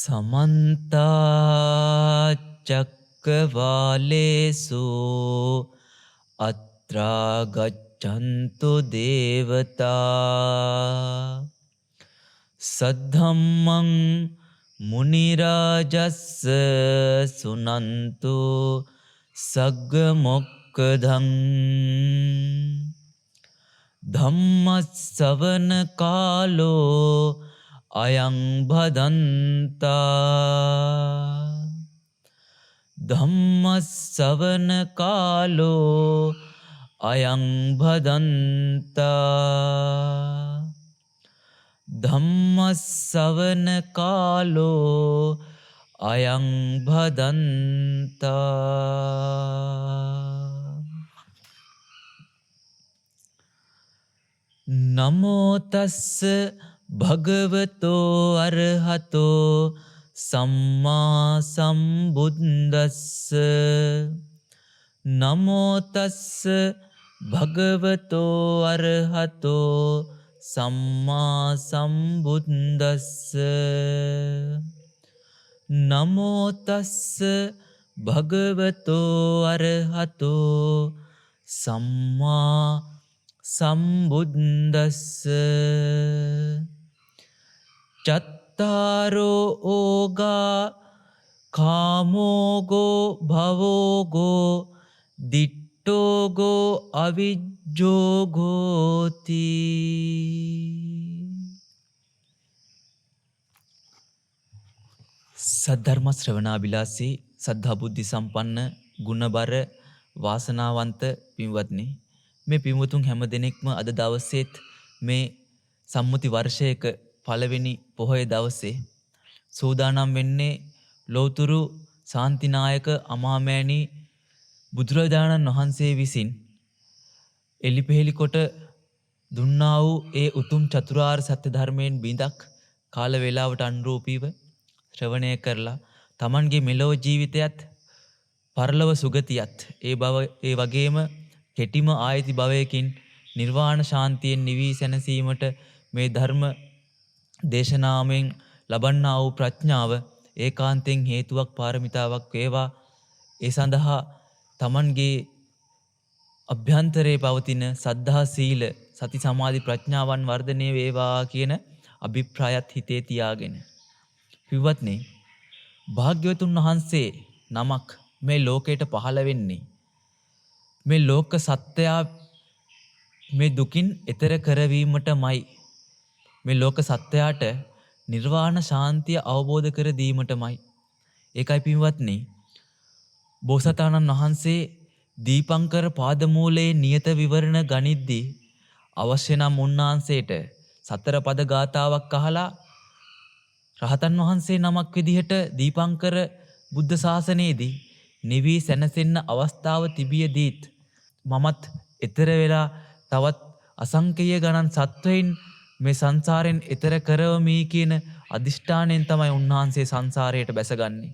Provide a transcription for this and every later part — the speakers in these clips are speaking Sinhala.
සමන්ත චක්කවාලේසු අත්‍රා ගච්ඡන්තු දේවතා සද්ධම්මං මුනි රාජස්ස සුනන්තු සග්ග මොක්ඛදං ධම්මස්සවන කාලෝ අයං භදන්තා ධම්මස්සවන කාලෝ අයං භදන්තා ධම්මස්සවන කාලෝ අයං භදන්තා. නමෝ තස්ස භගවතෝ අරහතෝ සම්මා සම්බුද්දස්ස. නමෝ තස්ස භගවතෝ අරහතෝ සම්මා සම්බුද්දස්ස. නමෝ තස්ස භගවතෝ අරහතෝ සම්මා සම්බුද්දස්ස. චත්තාරෝ ඕගා කාමෝගෝ භවෝගෝ දිට්ඨෝගෝ අවිජ්ජෝගෝති. සද්ධර්ම ශ්‍රවණාබිලාසී සද්ධා බුද්ධි සම්පන්න ගුණබර වාසනාවන්ත පින්වත්නි, මේ පින්වතුන් හැම දෙනෙක්ම අද දවසේත් මේ සම්මුති වර්ෂයක පළවෙනි පොහොය දවසේ සූදානම් වෙන්නේ ලෝතුරු ශාන්තිනායක අමාමෑණී බුදුරජාණන් වහන්සේ විසින් එලිපෙහෙලි කොට දුන්නා වූ ඒ උතුම් චතුරාර්ය සත්‍ය ධර්මයෙන් බිඳක් කාල වේලාවට අනුරූපීව ශ්‍රවණය කරලා තමන්ගේ මෙලොව ජීවිතයත් පරලොව සුගතියත් ඒ බව ඒ වගේම කෙටිම ආයති භවයකින් නිර්වාණ ශාන්තියෙන් නිවී සැනසීමට මේ ධර්ම දේශනාවෙන් ලබන්නා වූ ප්‍රඥාව ඒකාන්තයෙන් හේතුවක් පාරමිතාවක් වේවා. ඒ සඳහා තමන්ගේ අභ්‍යන්තරයේ පවතින සද්ධා සීල සති සමාධි ප්‍රඥාවන් වර්ධනය වේවා කියන අභිප්‍රායත් හිතේ තියාගෙන පින්වත්නි, භාග්‍යවතුන් වහන්සේ නමක් මේ ලෝකයට පහළ වෙන්නේ මේ ලෝක සත්‍යය මේ දුකින් එතර කරවීමටමයි. මේ ලෝක සත්‍යයට නිර්වාණ ශාන්තිය අවබෝධ කර දීමටමයි. ඒකයි පින්වත්නි, බෝසතාණන් වහන්සේ දීපංකර පාදමූලයේ නියත විවරණ ගනිද්දී අවශ්‍ය නම් උන්වහන්සේට සතර පද ගාථාවක් අහලා රහතන් වහන්සේ නමක් විදිහට දීපංකර බුද්ධ ශාසනයේදී නිවී සැනසෙන්න අවස්ථාව තිබියදීත් මමත් එතර වෙලා තවත් අසංකේය ගණන් සත්වයින් මේ සංසාරයෙන් එතර කරවමි කියන අදිෂ්ඨානයෙන් තමයි උන්වහන්සේ සංසාරයට බැසගන්නේ.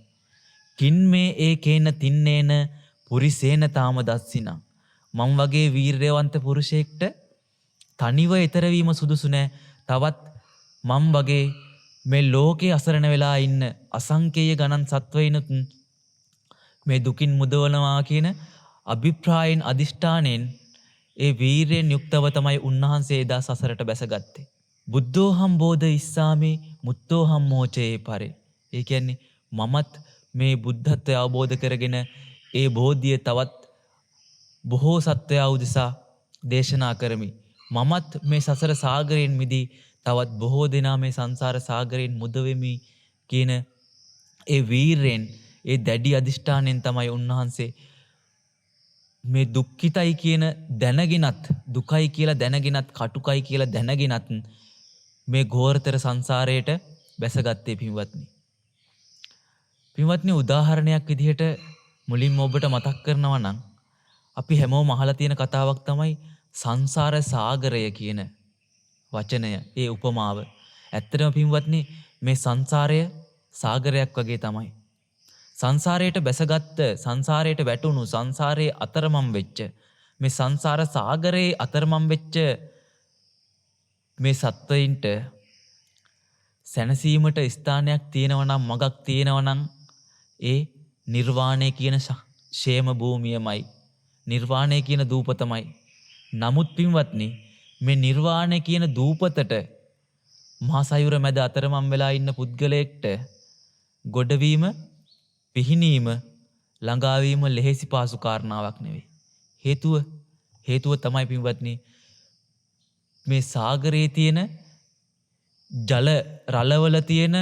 කින් මේ ඒකේන තින්නේන පුරිසේන තාම දස්සිනා. මං වගේ වීරයවන්ත පුරුෂයෙක්ට තනිව එතර වීම සුදුසු නෑ. තවත් මං වගේ මේ ලෝකේ අසරණ වෙලා ඉන්න අසංකේය ගණන් සත්වයිනුත් මේ දුකින් මුදවනවා කියන අභිප්‍රායෙන් අදිෂ්ඨානයෙන් ඒ වීරයෙන් යුක්තව තමයි උන්වහන්සේ එදා සසරට බැසගත්තේ. බුද්ධෝහම් බෝධ ඉස්සාමි මුත්තෝහම් මෝචේ පරේ. ඒ කියන්නේ මමත් මේ බුද්ධත්වය අවබෝධ කරගෙන ඒ බෝධිය තවත් බොහෝ සත්වයා උදෙසා දේශනා කරමි. මමත් මේ සසර සාගරයෙන් මිදී තවත් බොහෝ දෙනා මේ සංසාර සාගරයෙන් මුදවෙමි කියන ඒ වීරයෙන් ඒ දැඩි අදිෂ්ඨානයෙන් තමයි උන්වහන්සේ මේ දුක්ඛිතයි කියන දැනගෙනත්, දුකයි කියලා දැනගෙනත්, කටුකයි කියලා දැනගෙනත් මේ ඝෝරතර සංසාරයට බැසගත්තේ පින්වත්නි. පින්වත්නි, උදාහරණයක් විදිහට මුලින්ම ඔබට මතක් කරනවා නම් අපි හැමෝම අහලා තියෙන කතාවක් තමයි සංසාර සාගරය කියන වචනය, ඒ උපමාව. ඇත්තටම පින්වත්නි, මේ සංසාරය සාගරයක් වගේ තමයි. සංසාරයට බැසගත්ත, සංසාරයට වැටුණු, සංසාරයේ අතරමං වෙච්ච, මේ සංසාර සාගරයේ අතරමං වෙච්ච මේ සත්වයින්ට සැනසීමට ස්ථානයක් තියෙනවා නම්, මගක් තියෙනවා නම් ඒ නිර්වාණය කියන ෂේම භූමියමයි. නිර්වාණය කියන දූපතමයි. නමුත් පින්වත්නි, මේ නිර්වාණය කියන දූපතට මහා සයුර මැද අතරමං වෙලා ඉන්න පුද්ගලයෙක්ට ගොඩවීම, පිහිනීම, ළඟාවීම ලෙහෙසි පාසු කාරණාවක් නෙවෙයි. හේතුව තමයි පින්වත්නි, මේ සාගරයේ තියෙන ජල රළවල තියෙන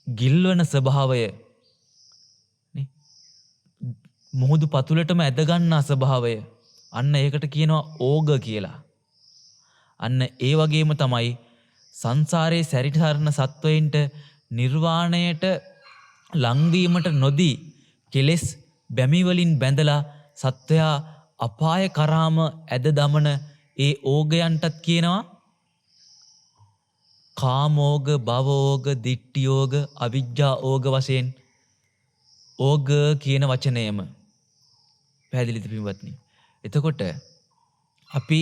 ගිල්වන ස්වභාවය නේ, මුහුදු පතුලටම ඇද ගන්නා ස්වභාවය, අන්න ඒකට කියනවා ඕග කියලා. අන්න ඒ වගේම තමයි සංසාරයේ සැරිසරන සත්වයින්ට නිර්වාණයට ලංවීමට නොදී කෙලෙස් බැමි වලින් බැඳලා සත්වයා අපාය කරාම ඇද දමන ඒ ඕගයන්ටත් කියනවා කාමෝග, භවෝග, දිට්ඨියෝග, අවිජ්ජා ඕග වශයෙන් ඕග කියන වචනයම. පැහැදිලිද පින්වත්නි? එතකොට අපි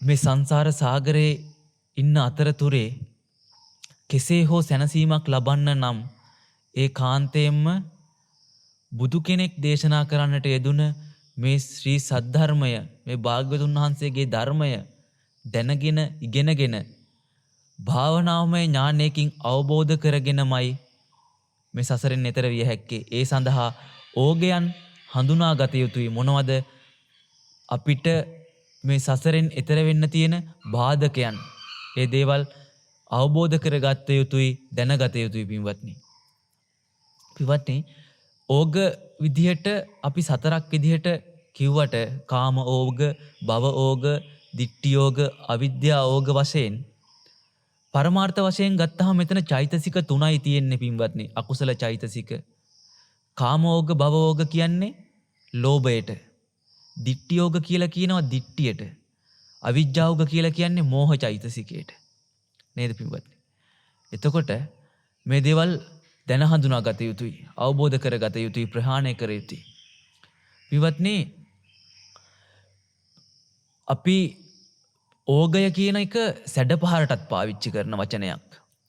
මේ සංසාර සාගරයේ ඉන්න අතරතුරේ කෙසේ හෝ සැනසීමක් ලබන්න නම් ඒ කාන්තයෙන්ම බුදු කෙනෙක් දේශනා කරන්නට යෙදුන මේ ශ්‍රී සද්ධර්මය, මේ භාග්‍යවතුන් වහන්සේගේ ධර්මය දැනගෙන ඉගෙනගෙන භාවනාමය ඥානයකින් අවබෝධ කරගෙනමයි මේ සසරෙන් එතර විය හැක්කේ. ඒ සඳහා ඕගයන් හඳුනාගත යුතුයි. මොනවද අපිට මේ සසරෙන් එතර වෙන්න තියෙන බාධකයන්? ඒ දේවල් අවබෝධ කරගත යුතුයි, දැනගත යුතුයි පින්වත්නි. පින්වත්නි, ඕග විදිහට අපි සතරක් විදිහට කිව්වට කාම ඕග, භව ඕග, දිට්ඨි ඕග, අවිද්‍යා ඕග වශයෙන් පරමාර්ථ වශයෙන් ගත්තහම මෙතන චෛතසික තුනයි තියෙන්නේ පින්වත්නි. අකුසල චෛතසික. කාම ඕග, භව ඕග කියන්නේ ලෝභයට. දිට්ඨි ඕග කියලා කියනවා දිට්ඨියට. අවිජ්ජා ඕග කියලා කියන්නේ මෝහ චෛතසිකයට. නේද පින්වත්නි? එතකොට මේ දේවල් දැන හඳුනා ගත යුතුයි, අවබෝධ කරගත යුතුයි, ප්‍රහාණය කර යුතුයි. පින්වත්නි, අපි ඕගය කියන එක සැඩපහරටත් පාවිච්චි කරන වචනයක්.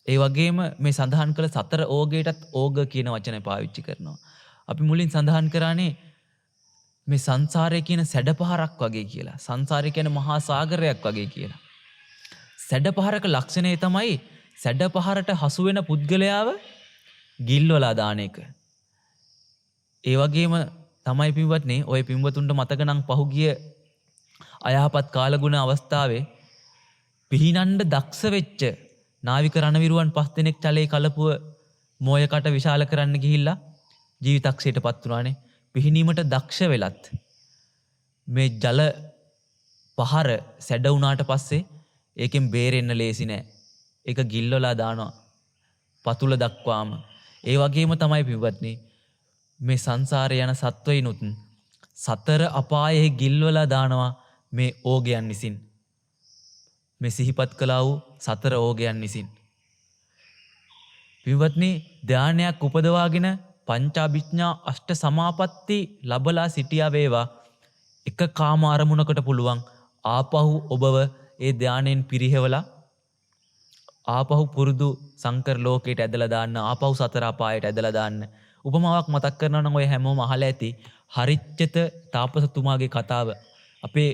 ඒ වගේම මේ සඳහන් කළ සතර ඕගයටත් ඕග කියන වචනය පාවිච්චි කරනවා. අපි මුලින් සඳහන් කරානේ මේ සංසාරය කියන සැඩපහරක් වගේ කියලා. සංසාරය කියන මහා සාගරයක් වගේ කියලා. සැඩපහරක ලක්ෂණය තමයි සැඩපහරට හසු වෙන පුද්ගලයාව ගිල්වලා දාන එක. ඒ වගේම තමයි පින්වත්නි, ඔය පින්වතුන්ට මතක නම් පහුගිය අයහපත් කාලගුණ අවස්ථාවේ පිහිනන්න දක්ෂ වෙච්ච නාවික රණවිරුවන් 5 දෙනෙක් චලයේ කලපුව මෝයකට විශාල කරන්න ගිහිල්ලා ජීවිතක්ෂයට පත් වුණානේ. පිහිනීමට දක්ෂ වෙලත් මේ ජල පහර සැඩ වුණාට පස්සේ ඒකෙන් බේරෙන්න ලේසි නෑ. ඒක ගිල්වලා දානවා පතුල දක්වාම. ඒ වගේම තමයි පින්වත්නි, මේ සංසාරේ යන සත්වයිනුත් සතර අපායෙහි ගිල්වලා දානවා මේ ඕගයන් විසින්. මේ සිහිපත් කළා වූ සතර ඕගයන් විසින්. පින්වත්නි, ධානයක් උපදවාගෙන පංචාභිඥා අෂ්ට සමාපatti ලබලා සිටියා වේවා, එක කාම අරමුණකට පුළුවන් ආපහු ඔබව ඒ ධානයෙන් පිරිහෙවලා ආපහු පුරුදු සංකර ලෝකයට ඇදලා දාන්න, ආපහු සතර අපායට ඇදලා දාන්න. උපමාවක් මතක් කරනවා නම් ඔය හැමෝම අහලා ඇති හරිච්චත තාපසතුමාගේ කතාව. අපේ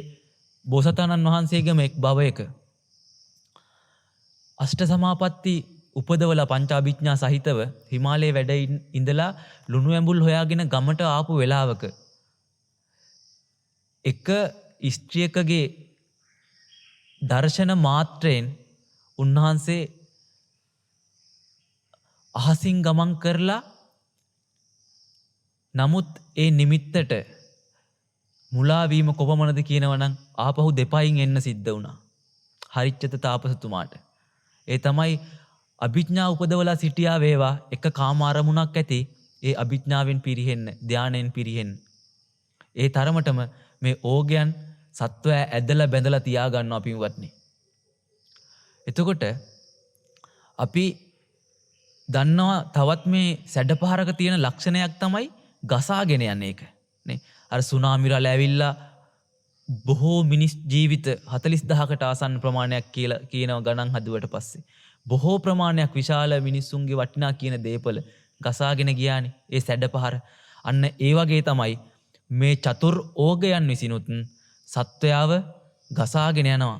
බෝසතාණන් වහන්සේගේම එක් භවයක අෂ්ට සමාපatti උපදවලා පංචාභිඥා සහිතව හිමාලයේ වැඩ ඉඳලා ලුණු ඇඹුල් හොයාගෙන ගමට ආපු වෙලාවක එක ස්ත්‍රියකගේ දර්ශන මාත්‍රයෙන් උන්වහන්සේ අහසින් ගමන් කරලා, නමුත් ඒ නිමිත්තට මුලා වීම කොපමණද කියනවනම් ආපහු දෙපයින් එන්න සිද්ධ වුණා හරිච්චත තාපසතුමාට. ඒ තමයි අභිඥා උපදවලා සිටියා වේවා එක කාම අරමුණක් ඇති ඒ අභිඥාවෙන් පිරිහෙන්න, ධානයෙන් පිරිහෙන්න. ඒ තරමටම මේ ඕගයන් සත්වයා ඇදලා බැඳලා තියා ගන්නවා පින්වත්නි. එතකොට අපි දන්නවා තවත් මේ සැඩපහරක තියෙන ලක්ෂණයක් තමයි ගසාගෙන යන එක නේ. අර සුනාමි රළ ඇවිල්ලා බොහෝ මිනිස් ජීවිත 40,000කට ආසන්න ප්‍රමාණයක් කියලා කියනවා ගණන් හදුවට පස්සේ. බොහෝ ප්‍රමාණයක් විශාල මිනිස්සුන්ගේ වටිනා කියන දේපල ගසාගෙන ගියානේ ඒ සැඩපහර. අන්න ඒ වගේ තමයි මේ චතුර් ඕගයන් විසිනුත් සත්වයාව ගසාගෙන යනවා.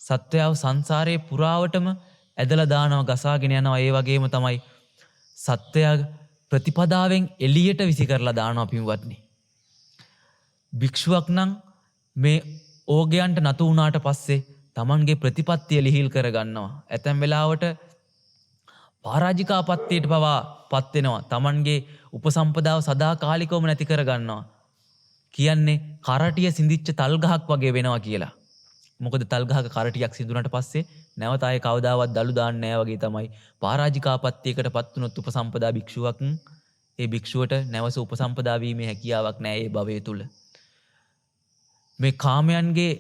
සත්වයාව සංසාරයේ පුරාවටම ඇදලා දානවා, ගසාගෙන යනවා. ඒ වගේම තමයි සත්වයා ප්‍රතිපදාවෙන් එළියට විසි කරලා දානවා පින්වත්නි. භික්ෂුවක් නම් මේ ඕගයන්ට නතු වුණාට පස්සේ තමන්ගේ ප්‍රතිපත්තිය ලිහිල් කරගන්නවා. ඇතැම් වෙලාවට පරාජිකාපත්තියට පවා පත් වෙනවා. තමන්ගේ උපසම්පදාව සදාකාලිකවම නැති කරගන්නවා. කියන්නේ කරටිය සිඳිච්ච තල් ගහක් වගේ වෙනවා කියලා. මොකද තල් ගහක කරටියක් සිඳුනට පස්සේ නැවත ආයේ කවදාවත් දළු දාන්නේ නැහැ වගේ තමයි පරාජිකාපත්තියකට පත් වුණොත් උපසම්පදා භික්ෂුවක් ඒ භික්ෂුවට නැවස උපසම්පදා වීමේ හැකියාවක් නැහැ ඒ භවය තුල. මේ කාමයන්ගේ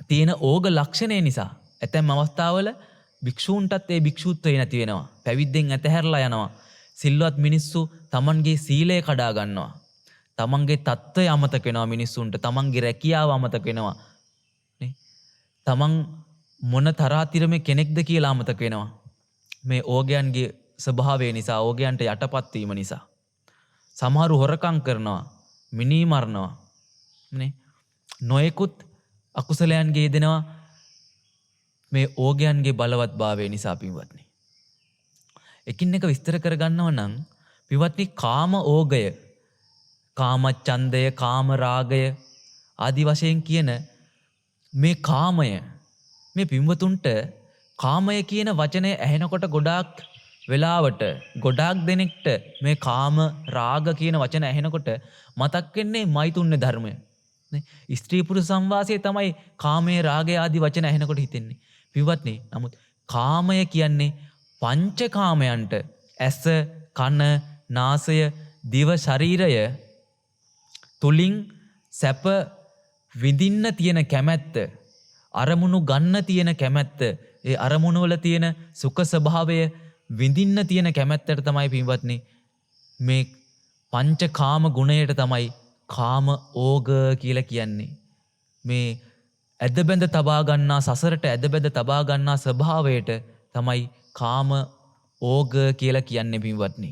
තියෙන ඕග ලක්ෂණය නිසා ඇතැම් අවස්ථාවල භික්ෂූන්ටත් ඒ භික්ෂූත්වය නැති වෙනවා. පැවිද්දෙන් ඇතහැරලා යනවා. සිල්වත් මිනිස්සු තමන්ගේ සීලය කඩා ගන්නවා. තමන්ගේ තත්ත්වය අමතක වෙනවා මිනිස්සුන්ට. තමන්ගේ රැකියාව අමතක වෙනවා. නේ? තමන් මොන තරාතිරමේ කෙනෙක්ද කියලා අමතක වෙනවා. මේ ඕගයන්ගේ ස්වභාවය නිසා, ඕගයන්ට යටපත් වීම නිසා. සමහරු හොරකම් කරනවා, මිනී මරනවා. නේ? නොයෙකුත් අකුසලයන්ගේ යෙදෙනවා මේ ඕගයන්ගේ බලවත්භාවය නිසා පින්වත්නි. එකින් එක විස්තර කරගන්නව නම් පින්වත්නි, කාම ඕගය, කාමච්ඡන්දය, කාම රාගය ආදි වශයෙන් කියන මේ කාමය, මේ පින්වතුන්ට කාමය කියන වචනය ඇහෙනකොට ගොඩාක් වෙලාවට ගොඩාක් දෙනෙක්ට මේ කාම රාග කියන වචන ඇහෙනකොට මතක් වෙන්නේ මෛතුන්‍ය ධර්මය. නේ? ස්ත්‍රී පුරුෂ සංවාසය තමයි කාමයේ රාගය ආදි වචන ඇහෙනකොට හිතෙන්නේ. පින්වත්නි, නමුත් කාමය කියන්නේ පංචකාමයන්ට ඇස, කන, නාසය, දිව, ශරීරය තුලින් සැප විඳින්න තියෙන කැමැත්ත, අරමුණු ගන්න තියෙන කැමැත්ත, ඒ අරමුණු වල තියෙන සුඛ ස්වභාවය විඳින්න තියෙන කැමැත්තට තමයි පින්වත්නි මේ පංචකාම ගුණයට තමයි කාම ඕග කියලා කියන්නේ. මේ ඇද බැඳ තබා ගන්නා, සසරට ඇද බැඳ තබා ගන්නා ස්වභාවයට තමයි කාම ඕග කියලා කියන්නේ පින්වත්නි.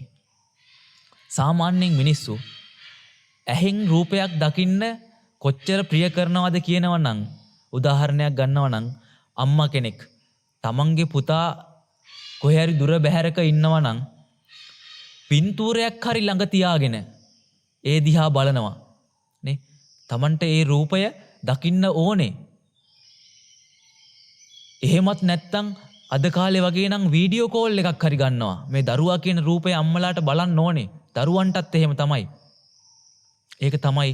සාමාන්‍යයෙන් මිනිස්සු ඇහෙන් රූපයක් දකින්න කොච්චර ප්‍රිය කරනවද කියනවා නම්, උදාහරණයක් ගන්නවා නම්, අම්මා කෙනෙක් තමන්ගේ පුතා කොහේ හරි දුර බැහැරක ඉන්නවා නම් පින්තූරයක් හරි ළඟ තියාගෙන ඒ දිහා බලනවා නේ. තමන්ට ඒ රූපය දකින්න ඕනේ. එහෙමත් නැත්තම් අද කාලේ වගේ නම් වීඩියෝ කෝල් එකක් හරි ගන්නවා. මේ දරුවා කියන රූපය අම්මලාට බලන්න ඕනේ. දරුවන්ටත් එහෙම තමයි. ඒක තමයි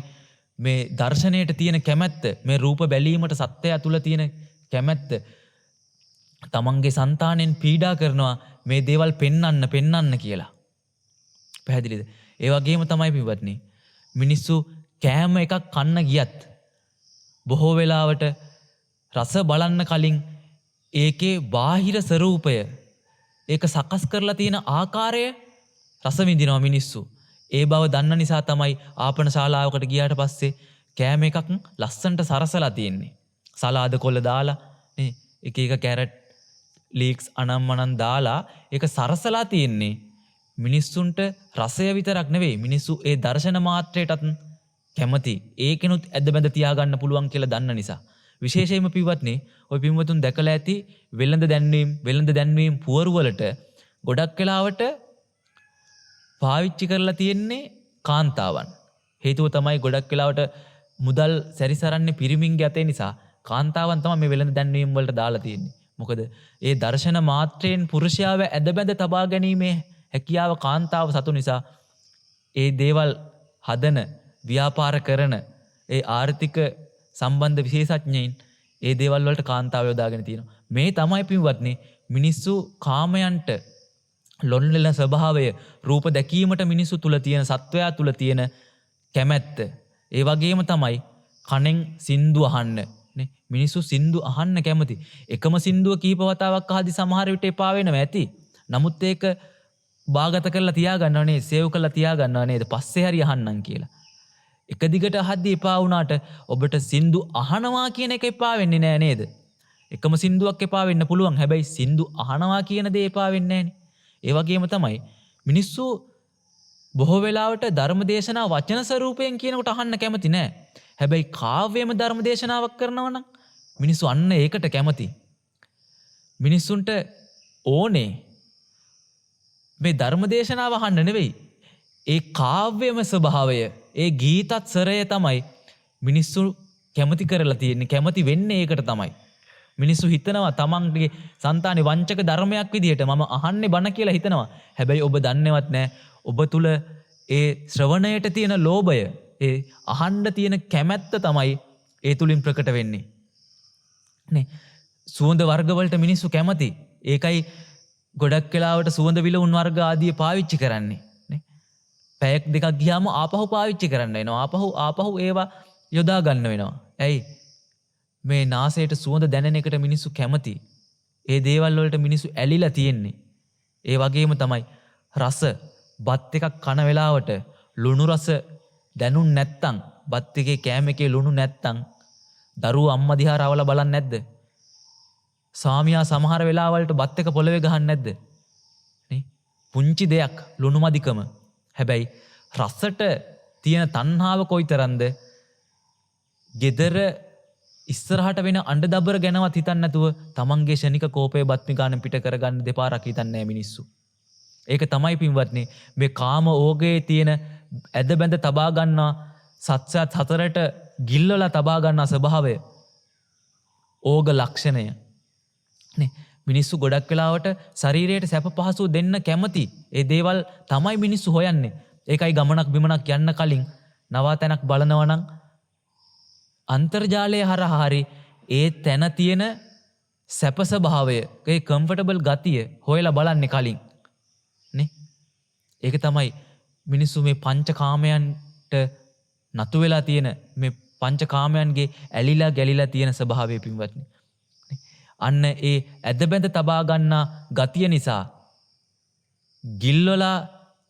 මේ දර්ශනයට තියෙන කැමැත්ත, මේ රූප බැලීමට සත්‍යය තුල තියෙන කැමැත්ත. තමන්ගේ సంతානෙන් පීඩා කරනවා මේ දේවල් පෙන්වන්න පෙන්වන්න කියලා. පැහැදිලිද? ඒ වගේම තමයි පින්වත්නි, මිනිස්සු කෑම එකක් කන්න ගියත් බොහෝ වෙලාවට රස බලන්න කලින් ඒකේ බාහිර ස්වරූපය, ඒක සකස් කරලා තියෙන ආකාරය රස විඳිනවා මිනිස්සු. ඒ බව දන්න නිසා තමයි ආපන ශාලාවකට ගියාට පස්සේ කෑම එකක් ලස්සනට සරසලා තියෙන්නේ. සලාද කොළ දාලා නේ, එක එක කැරට් ලීක්ස් අනම්මනම් දාලා ඒක සරසලා තියෙන්නේ. මිනිස්සුන්ට රසය විතරක් නෙවෙයි, මිනිස්සු ඒ දර්ශන මාත්‍රයටත් කැමති. ඒකෙනුත් ඇද බැඳ තියාගන්න පුළුවන් කියලා දන්න නිසා. විශේෂයෙන්ම පින්වත්නි, ඔය පින්වතුන් දැකලා ඇති වෙළඳ දැන්වීම් පුවරු වලට ගොඩක් වෙලාවට පාවිච්චි කරලා තියෙන්නේ කාන්තාවන්. හේතුව තමයි ගොඩක් වෙලාවට මුදල් සැරිසරන්නේ පිරිමින්ගේ අතේ නිසා කාන්තාවන් තමයි මේ වෙළඳ දැන්වීම් වලට දාලා තියෙන්නේ. මොකද ඒ දර්ශන මාත්‍රයෙන් පුරුෂයාව ඇද බැඳ තබා ගැනීමේ හැකියාව කාන්තාව සතු නිසා ඒ දේවල් හදන, ව්‍යාපාර කරන ඒ ආර්ථික සම්බන්ධ විශේෂඥයින් ඒ දේවල් වලට කාන්තාව යොදාගෙන තියෙනවා. මේ තමයි පින්වත්නි මිනිස්සු කාමයන්ට ලොන් වෙන ස්වභාවය, රූප දැකීමට මිනිස්සු තුල තියෙන, සත්වයා තුල තියෙන කැමැත්ත. ඒ වගේම තමයි කනෙන් සින්දු අහන්න නේ. මිනිස්සු සින්දු අහන්න කැමති. එකම සින්දුව කීප වතාවක් අහදි සමහර විට එපා වෙනවා ඇති. නමුත් ඒක බාගත කරලා තියාගන්නව නේ, සේව් කරලා තියාගන්නව නේද, පස්සේ හරි අහන්නම් කියලා. එක දිගට අහද්දි එපා වුණාට ඔබට සින්දු අහනවා කියන එක එපා වෙන්නේ නෑ නේද? එකම සින්දුවක් එපා වෙන්න පුළුවන්. හැබැයි සින්දු අහනවා කියන දේ එපා වෙන්නේ නෑනේ. ඒ වගේම තමයි මිනිස්සු බොහෝ වෙලාවට ධර්ම දේශනා වචන ස්වරූපයෙන් කියනකොට අහන්න කැමති නෑ. හැබැයි කාව්‍යම ධර්ම දේශනාවක් කරනවා නම් මිනිස්සු අන්න ඒකට කැමති. මිනිස්සුන්ට ඕනේ මේ ධර්ම දේශනාව අහන්න නෙවෙයි. ඒ කාව්‍යම ස්වභාවය, ඒ ගීතත් සරය තමයි මිනිස්සු කැමති කරලා තියෙන්නේ. කැමති වෙන්නේ ඒකට තමයි. මිනිස්සු හිතනවා තමන්ගේ సంతානේ වංචක ධර්මයක් විදිහට මම අහන්නේ බණ කියලා හිතනවා. හැබැයි ඔබ දන්නේවත් නෑ ඔබ තුල ඒ ශ්‍රවණයට තියෙන ලෝභය, ඒ අහන්න තියෙන කැමැත්ත තමයි ඒ තුලින් ප්‍රකට වෙන්නේ. නේ? සුවඳ වර්ග වලට මිනිස්සු කැමති. ඒකයි ගොඩක් වෙලාවට සුවඳ විලවුන් වර්ග ආදිය පාවිච්චි කරන්නේ. නේ? පැයක් දෙකක් ගියාම ආපහු පාවිච්චි කරන්න වෙනවා. ආපහු ආපහු ඒවා යොදා ගන්න වෙනවා. ඇයි? මේ නාසයට සුවඳ දැනෙන එකට මිනිස්සු කැමති. ඒ දේවල් වලට මිනිස්සු ඇලිලා තියෙන්නේ. ඒ වගේම තමයි රස, බත් එකක් කන වෙලාවට ලුණු රස දැනුන් නැත්තම්, බත් එකේ කෑම එකේ ලුණු නැත්තම් දරුවෝ අම්මා දිහා රවලා බලන්නේ නැද්ද? ස්වාමියා සමහර වෙලාවලට බත් එක පොළවේ ගහන්නේ නැද්ද? නේ? පුංචි දෙයක් ලුණු මදිකම. හැබැයි රසට තියෙන තණ්හාව කොයිතරම්ද? gedara ඉස්සරහට වෙන අඬ දබර ගැනවත් හිතන්නේ නැතුව තමන්ගේ ෂණික කෝපය බත් මිගානෙන් පිට කරගන්න දෙපාරක් හිතන්නේ නැහැ මිනිස්සු. ඒක තමයි පින්වත්නි මේ කාම ඕගයේ තියෙන ඇද බැඳ තබා ගන්නා සත්‍යත් හතරට ගිල්වලා තබා ගන්නා ස්වභාවය, ඕග ලක්ෂණය. නේ? මිනිස්සු ගොඩක් වෙලාවට ශරීරයට සැප පහසු දෙන්න කැමති. ඒ දේවල් තමයි මිනිස්සු හොයන්නේ. ඒකයි ගමනක් බිමනක් යන්න කලින් නවාතැනක් බලනවා නම් අන්තර්ජාලය හරහා හරි ඒ තැන තියෙන සැප ස්වභාවය, ඒ කම්ෆර්ටබල් ගතිය හොයලා බලන්නේ කලින්. නේ? ඒක තමයි මිනිස්සු මේ පංචකාමයන්ට නතු වෙලා තියෙන, මේ පංචකාමයන්ගේ ඇලිලා ගැලිලා තියෙන ස්වභාවය පින්වත්නි. අන්න ඒ ඇද බැඳ තබා ගන්නා ගතිය නිසා, ගිල්වලා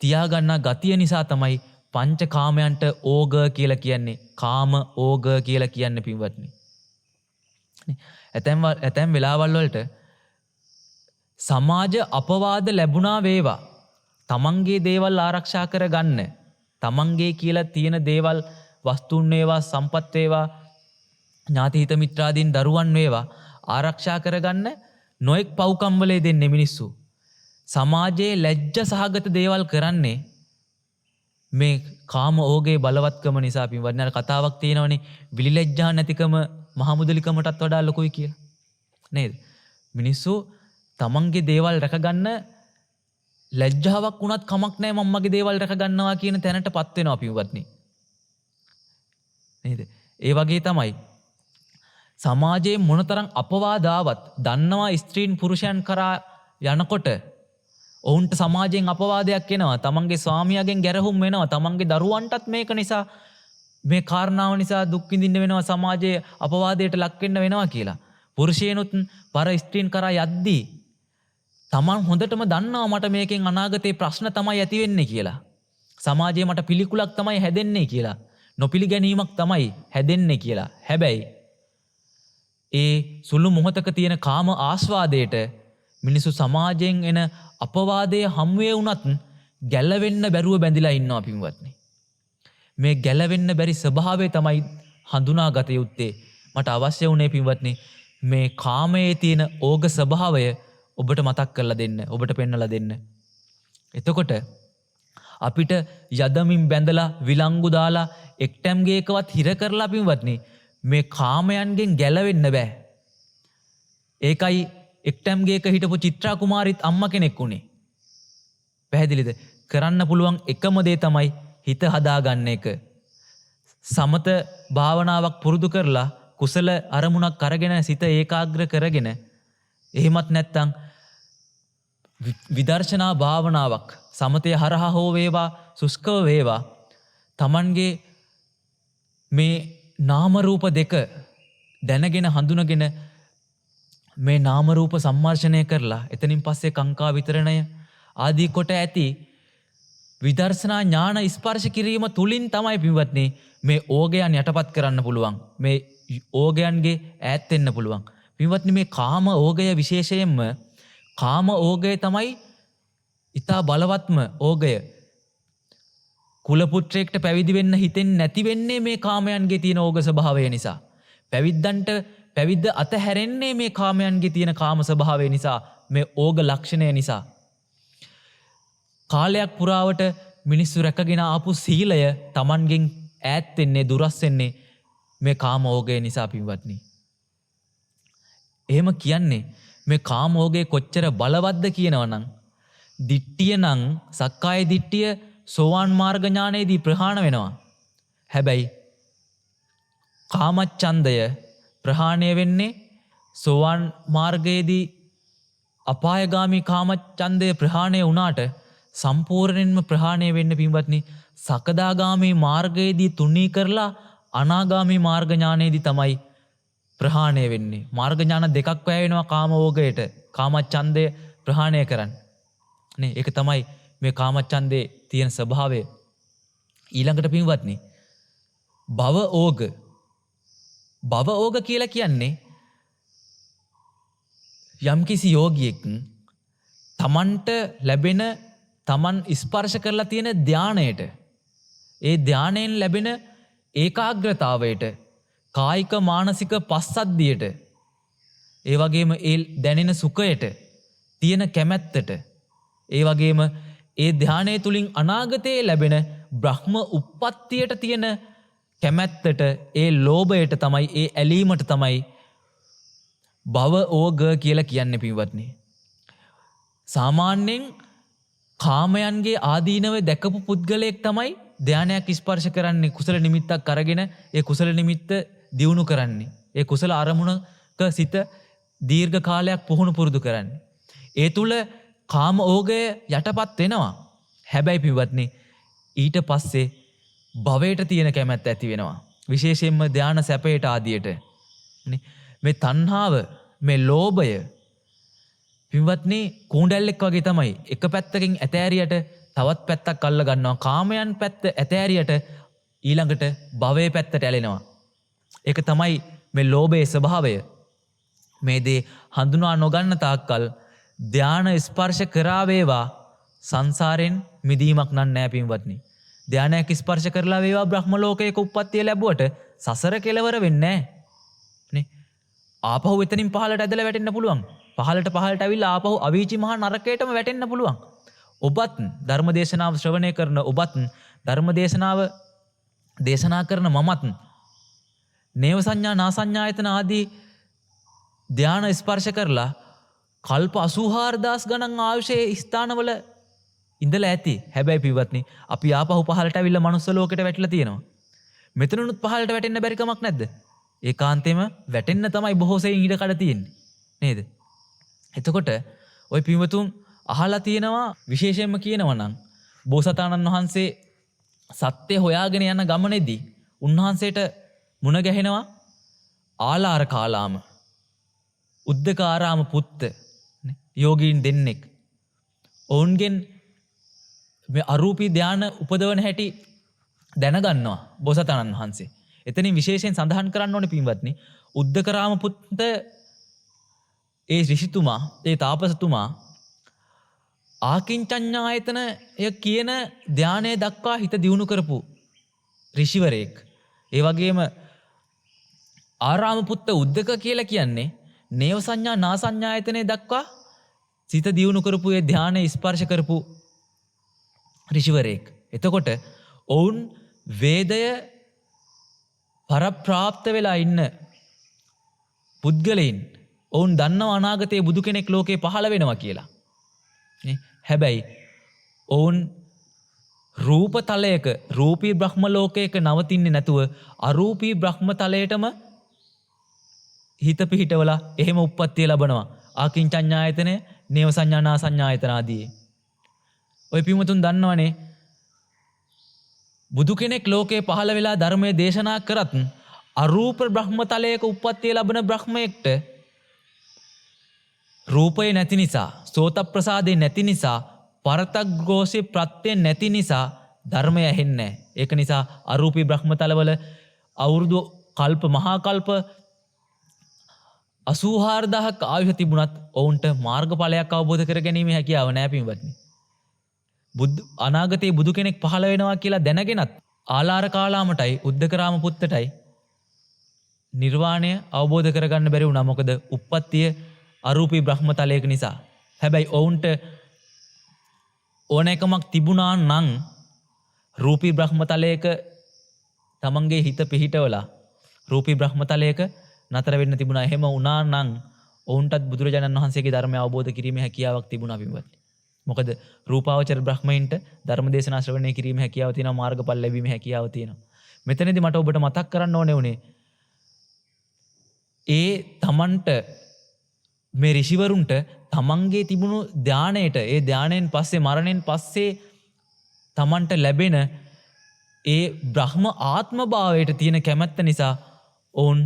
තියා ගන්නා ගතිය නිසා තමයි පංචකාමයන්ට ඕග කියලා කියන්නේ, කාම ඕග කියලා කියන්නේ පින්වත්නි. ඇතැම් ඇතැම් වෙලාවල් වලට සමාජ අපවාද ලැබුණා වේවා, තමන්ගේ දේවල් ආරක්ෂා කරගන්න, තමන්ගේ කියලා තියෙන දේවල්, වස්තුන් වේවා, සම්පත් වේවා, ඥාති හිත මිත්‍රාදීන් දරුවන් වේවා ආරක්ෂා කරගන්න නොඑක් පව්කම් වල දෙන්නේ මිනිස්සු. සමාජයේ ලැජ්ජ සහගත දේවල් කරන්නේ මේ කාම ඕගේ බලවත්කම නිසා පින්වත්නි. අර කතාවක් තියෙනවනේ, විලි ලැජ්ජා නැතිකම මහමුදලිකමටත් වඩා ලොකුයි කියලා. නේද? මිනිස්සු තමන්ගේ දේවල් රැකගන්න ලැජ්ජාවක් වුණත් කමක් නැහැ මම මගේ දේවල් රැකගන්නවා කියන තැනටපත් වෙනවා පින්වත්නි. නේද? ඒ වගේ තමයි සමාජයේ මොනතරම් අපවාද ආවත් දන්නවා ස්ත්‍රීන් පුරුෂයන් කරා යනකොට ඔවුන්ට සමාජයෙන් අපවාදයක් එනවා, තමන්ගේ ස්වාමියාගෙන් ගැරහුම් වෙනවා, තමන්ගේ දරුවන්ටත් මේක නිසා, මේ කාරණාව නිසා දුක් විඳින්න වෙනවා, සමාජයේ අපවාදයට ලක් වෙන්න වෙනවා කියලා. පුරුෂයනුත් පර ස්ත්‍රීන් කරා යද්දී තමන් හොඳටම දන්නවා මට මේකෙන් අනාගතේ ප්‍රශ්න තමයි ඇති වෙන්නේ කියලා. සමාජයේ මට පිළිකුලක් තමයි හැදෙන්නේ කියලා. නොපිළිගැනීමක් තමයි හැදෙන්නේ කියලා. හැබැයි ඒ සුළු මොහොතක තියෙන කාම ආස්වාදයට මිනිස්සු සමාජයෙන් එන අපවාදය හමුවේ වුණත් ගැලවෙන්න බැරුව බැඳිලා ඉන්නවා පින්වත්නි. මේ ගැලවෙන්න බැරි ස්වභාවය තමයි හඳුනාගත යුත්තේ. මට අවශ්‍ය වුණේ පින්වත්නි මේ කාමයේ තියෙන ඕග ස්වභාවය ඔබට මතක් කරලා දෙන්න, ඔබට පෙන්වලා දෙන්න. එතකොට අපිට යදමින් බැඳලා විලංගු දාලා එක්ටැම් ගේකවත් හිර කරලා පින්වත්නි මේ කාමයන්ගෙන් ගැලවෙන්න බෑ. ඒකයි එක්ටැම් ගේක හිටපු චිත්‍රා කුමාරිත් අම්මා කෙනෙක් වුණේ. පැහැදිලිද? කරන්න පුළුවන් එකම දේ තමයි හිත හදාගන්න එක. සමත භාවනාවක් පුරුදු කරලා කුසල අරමුණක් අරගෙන සිත ඒකාග්‍ර කරගෙන, එහෙමත් නැත්නම් විදර්ශනා භාවනාවක් සමතය හරහා හෝ වේවා සුෂ්කව වේවා තමන්ගේ මේ නාම රූප දෙක දැනගෙන හඳුනගෙන මේ නාම රූප සම්මර්ෂණය කරලා එතනින් පස්සේ කාංකා විතරණය ආදී කොට ඇති විදර්ශනා ඥාන ස්පර්ශ කිරීම තුලින් තමයි පින්වත්නි මේ ඕගයන් යටපත් කරන්න පුළුවන්. මේ ඕගයන්ගේ ඈත් වෙන්න පුළුවන්. පින්වත්නි, මේ කාම ඕගය, විශේෂයෙන්ම කාම ඕගය තමයි ඉතා බලවත්ම ඕගය. කුල පුත්‍රයෙක්ට පැවිදි වෙන්න හිතෙන්නේ නැති වෙන්නේ මේ කාමයන්ගේ තියෙන ඕග ස්වභාවය නිසා. පැවිද්දන්ට පැවිද්ද අතහැරෙන්නේ මේ කාමයන්ගේ තියෙන කාම ස්වභාවය නිසා, මේ ඕග ලක්ෂණය නිසා. කාලයක් පුරාවට මිනිස්සු රැකගෙන ආපු සීලය තමන්ගෙන් ඈත් වෙන්නේ, දුරස් වෙන්නේ මේ කාම ඕගය නිසා පින්වත්නි. එහෙම කියන්නේ මේ කාම ඕගය කොච්චර බලවත්ද කියනවනම්, දිට්ඨිය නම්, සක්කාය දිට්ඨිය සෝවාන් මාර්ග ඥානයේදී ප්‍රහාණ වෙනවා. හැබැයි කාමච්ඡන්දය ප්‍රහාණය වෙන්නේ සෝවාන් මාර්ගයේදී අපායගාමී කාමච්ඡන්දය ප්‍රහාණය වුණාට සම්පූර්ණයෙන්ම ප්‍රහාණය වෙන්න පින්වත්නි සකදාගාමී මාර්ගයේදී තුනී කරලා අනාගාමී මාර්ග ඥානයේදී තමයි ප්‍රහාණය වෙන්නේ. මාර්ග ඥාන දෙකක් වැය වෙනවා කාම ඕගයට, කාමච්ඡන්දය ප්‍රහාණය කරන්න. නේ, ඒක තමයි මේ කාමච්ඡන්දේ තියෙන ස්වභාවය. ඊළඟට පින්වත්නි, භව ඕග. භව ඕග කියලා කියන්නේ යම්කිසි යෝගියෙක් තමන්ට ලැබෙන, තමන් ස්පර්ශ කරලා තියෙන ධානයට, ඒ ධානයෙන් ලැබෙන ඒකාග්‍රතාවයට, කායික මානසික පස්සද්ධියට, ඒ වගේම ඒ දැනෙන සුඛයට තියෙන කැමැත්තට, ඒ වගේම ඒ ධානය තුලින් අනාගතයේ ලැබෙන බ්‍රහ්ම උප්පත්තියට තියෙන කැමැත්තට, ඒ ලෝභයට තමයි, ඒ ඇලීමට තමයි භව ඕග කියලා කියන්නේ පින්වත්නි. සාමාන්‍යයෙන් කාමයන්ගේ ආදීනව දැකපු පුද්ගලයෙක් තමයි ධානයක් ස්පර්ශ කරන්නේ, කුසල නිමිත්තක් අරගෙන ඒ කුසල නිමිත්ත දියුණු කරන්නේ. ඒ කුසල අරමුණක සිත දීර්ඝ කාලයක් පුහුණු පුරුදු කරන්නේ. ඒ තුල කාම ඕගය යටපත් වෙනවා. හැබැයි පින්වත්නි, ඊට පස්සේ භවයට තියෙන කැමැත්ත ඇති වෙනවා. විශේෂයෙන්ම ධාන සැපයට ආදියට. මේ තණ්හාව, මේ ලෝභය පින්වත්නි කූඬැල්ලෙක් වගේ තමයි. එක පැත්තකින් ඇතෑරියට තවත් පැත්තක් අල්ල ගන්නවා. කාමයන් පැත්ත ඇතෑරියට ඊළඟට භවයේ පැත්තට ඇලෙනවා. ඒක තමයි මේ ලෝභයේ ස්වභාවය. මේ දේ හඳුනා නොගන්න තාක්කල් ධාන ස්පර්ශ කරා වේවා සංසාරෙන් මිදීමක් නන් නෑ පින්වත්නි. ධානයක් ස්පර්ශ කරලා වේවා බ්‍රහ්ම ලෝකයක උප්පත්තිය ලැබුවට සසර කෙලවර වෙන්නේ නෑ. නේ? ආපහු එතනින් පහළට ඇදලා වැටෙන්න පුළුවන්. පහළට පහළට ඇවිල්ලා ආපහු අවීචි මහා නරකයටම වැටෙන්න පුළුවන්. ඔබත් ධර්ම දේශනාව ශ්‍රවණය කරන ඔබත්, ධර්ම දේශනාව දේශනා කරන මමත් නේව සංඥා නා සංඥායතන ආදී ධාන ස්පර්ශ කරලා කල්ප 84000 ගණන් ආයුෂයේ ස්ථානවල ඉඳලා ඇති. හැබැයි පින්වත්නි, අපි ආපහු පහළට ඇවිල්ලා මනුස්ස ලෝකෙට වැටිලා තියෙනවා. මෙතනනුත් පහළට වැටෙන්න බැරි කමක් නැද්ද? ඒකාන්තයෙන්ම වැටෙන්න තමයි බොහෝ සෙයින් ඉඩ කඩ තියෙන්නේ. නේද? එතකොට ඔය පින්වතුන් අහලා තියෙනවා, විශේෂයෙන්ම කියනවා නම් බෝසතාණන් වහන්සේ සත්‍ය හොයාගෙන යන ගමනේදී උන්වහන්සේට මුණ ගැහෙනවා ආලාර කාලාම, උද්දකාරාම පුත්ත යෝගීන් දෙන්නෙක්. ඔවුන්ගෙන් මේ අරූපී ධාන උපදවන හැටි දැනගන්නවා බෝසතාණන් වහන්සේ. එතනින් විශේෂයෙන් සඳහන් කරන්න ඕනේ පින්වත්නි, උද්දකරාම පුත්ත ඒ ඍෂිතුමා, ඒ තාපසතුමා ආකින්චඤ්ඤායතනය කියන ධානය දක්වා හිත දියුණු කරපු ඍෂිවරයෙක්. ඒ වගේම ආරාම පුත්ත උද්දක කියලා කියන්නේ නේව සංඥා නා සංඥායතනය දක්වා සිත දියුණු කරපු, ඒ ධානය ස්පර්ශ කරපු ඍෂිවරයෙක්. එතකොට ඔවුන් වේදය පරප්‍රාප්ත වෙලා ඉන්න පුද්ගලයින්. ඔවුන් දන්නවා අනාගතයේ බුදු කෙනෙක් ලෝකේ පහළ වෙනවා කියලා. නේ? හැබැයි ඔවුන් රූප තලයක, රූපී බ්‍රහ්ම ලෝකයක නවතින්නේ නැතුව අරූපී බ්‍රහ්ම තලයටම හිත පිහිටවලා එහෙම උප්පත්තිය ලබනවා. ආකින්චඤ්ඤායතනය, නේව සංඥා නා සංඥායතන ආදී. ඔය පින්වතුන් දන්නවනේ, බුදු කෙනෙක් ලෝකේ පහළ වෙලා ධර්මයේ දේශනා කරත් අරූප බ්‍රහ්ම තලයක උප්පත්තිය ලබන බ්‍රහ්මයෙක්ට රූපය නැති නිසා, සෝත ප්‍රසාදේ නැති නිසා පරතග්ඝෝෂේ ප්‍රත්‍ය නැති නිසා ධර්මය ඇහෙන්නේ නැහැ. ඒක නිසා අරූපී බ්‍රහ්මතලවල අවුරුදු කල්ප මහා කල්ප 84000ක් ආයුෂ තිබුණත් ඔවුන්ට මාර්ගඵලයක් අවබෝධ කර ගැනීමේ හැකියාව නෑ පින්වත්නි. බුදු අනාගතයේ බුදු කෙනෙක් පහළ වෙනවා කියලා දැනගෙනත් ආලාර කාලාමටයි උද්දකරාම පුත්තටයි නිර්වාණය අවබෝධ කරගන්න බැරි වුණා. මොකද උප්පත්තිය අරූපී බ්‍රහ්මතලයක නිසා. හැබැයි ඔවුන්ට ඕනෑකමක් තිබුණා නම් රූපී බ්‍රහ්මතලයක තමන්ගේ හිත පිහිටවලා රූපී බ්‍රහ්මතලයක නතර වෙන්න තිබුණා. එහෙම වුණා නම් ඔවුන්ටත් බුදුරජාණන් වහන්සේගේ ධර්මය අවබෝධ කිරීමේ හැකියාවක් තිබුණා පින්වත්නි. මොකද රූපාවචර බ්‍රහ්මයින්ට ධර්ම දේශනා ශ්‍රවණය කිරීමේ හැකියාව තියෙනවා, මාර්ගඵල ලැබීමේ හැකියාව තියෙනවා. මෙතනදී මට ඔබට මතක් කරන්න ඕනේ වුණේ ඒ තමන්ට මේ ඍෂිවරුන්ට තමන්ගේ තිබුණු ධානයට, ඒ ධානයෙන් පස්සේ මරණයෙන් පස්සේ තමන්ට ලැබෙන ඒ බ්‍රහ්ම ආත්ම භාවයට තියෙන කැමැත්ත නිසා ඔවුන්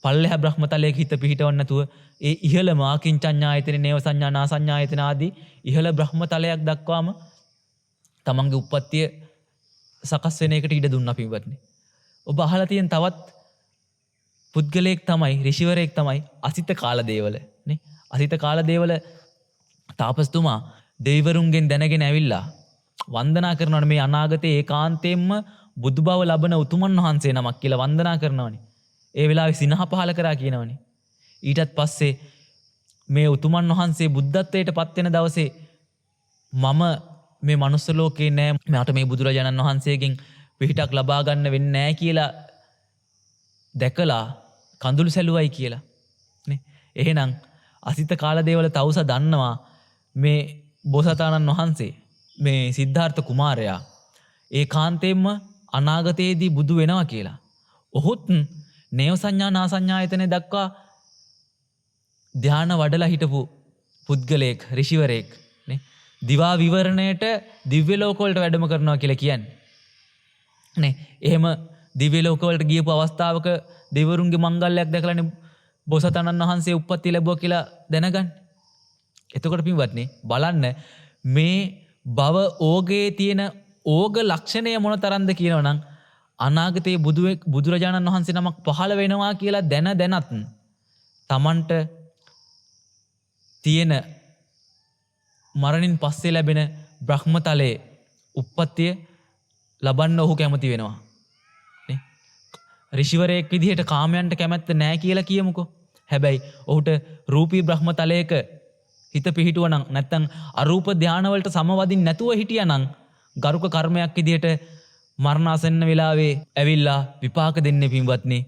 පල්ලෙහා බ්‍රහ්මතලයක හිත පිහිටවන්න නැතුව ඒ ඉහළම ආකින්චඤ්ඤායතන, නේව සංඥා, නා සංඥායතන ආදී ඉහළ බ්‍රහ්මතලයක් දක්වාම තමන්ගේ උප්පත්තිය සකස් වෙන එකට ඉඩ දුන්නා පින්වත්නි. ඔබ අහලා තියෙන තවත් පුද්ගලයෙක් තමයි, ඍෂිවරයෙක් තමයි අසිත කාලදේවල නේ. අසිත කාලදේවල තාපසතුමා දෙවිවරුන්ගෙන් දැනගෙන ඇවිල්ලා වන්දනා කරනවනේ මේ අනාගතයේ ඒකාන්තයෙන්ම බුදු බව ලබන උතුමන් වහන්සේ නමක් කියලා වන්දනා කරනවනේ. ඒ වෙලාවේ සිනහ පහල කරා කියනවනේ. ඊටත් පස්සේ මේ උතුමන් වහන්සේ බුද්ධත්වයට පත් වෙන දවසේ මම මේ මනුස්ස ලෝකේ නෑ, මට මේ බුදුරජාණන් වහන්සේගෙන් පිහිටක් ලබා ගන්න වෙන්නේ නෑ කියලා දැකලා කඳුළු සැලුවයි කියලා නේ. එහෙනම් අසිත කාලදේවල තවුස දන්නවා මේ බෝසතාණන් වහන්සේ, මේ සිද්ධාර්ථ කුමාරයා ඒකාන්තයෙන්ම අනාගතයේදී බුදු වෙනවා කියලා. ඔහුත් නේව සංඥා නා සංඥායතනෙ දක්වා ධ්‍යාන වඩලා හිටපු පුද්ගලයෙක්, ඍෂිවරයෙක් නේ. දිවා විවරණයට දිව්‍ය ලෝක වලට වැඩම කරනවා කියලා කියන්නේ නේ. එහෙම දිව්‍ය ලෝක වලට ගියපු අවස්ථාවක දෙවිවරුන්ගේ මංගල්‍යයක් දැකලානේ බෝසතාණන් වහන්සේ උප්පත්ති ලැබුවා කියලා දැනගන්න. එතකොට පින්වත්නි බලන්න මේ භව ඕගයේ තියෙන ඕග ලක්ෂණය මොන තරම්ද කියනවනම් අනාගතයේ බුදුරජාණන් වහන්සේ නමක් පහළ වෙනවා කියලා දැන දැනත් තමන්ට තියෙන මරණින් පස්සේ ලැබෙන බ්‍රහ්මතලයේ උප්පත්තිය ලබන්න ඔහු කැමති වෙනවා නේ. ඍෂිවරයෙක් විදිහට කාමයන්ට කැමැත්ත නෑ කියලා කියමුකෝ. හැබැයි ඔහුට රූපී බ්‍රහ්මතලයක හිත පිහිටුව නම්, නැත්තම් අරූප ධානවලට සමවදින් නැතුව හිටියානම් ගරුක කර්මයක් විදිහට මරණාසන්න වෙලාවේ ඇවිල්ලා විපාක දෙන්නේ පින්වත්නි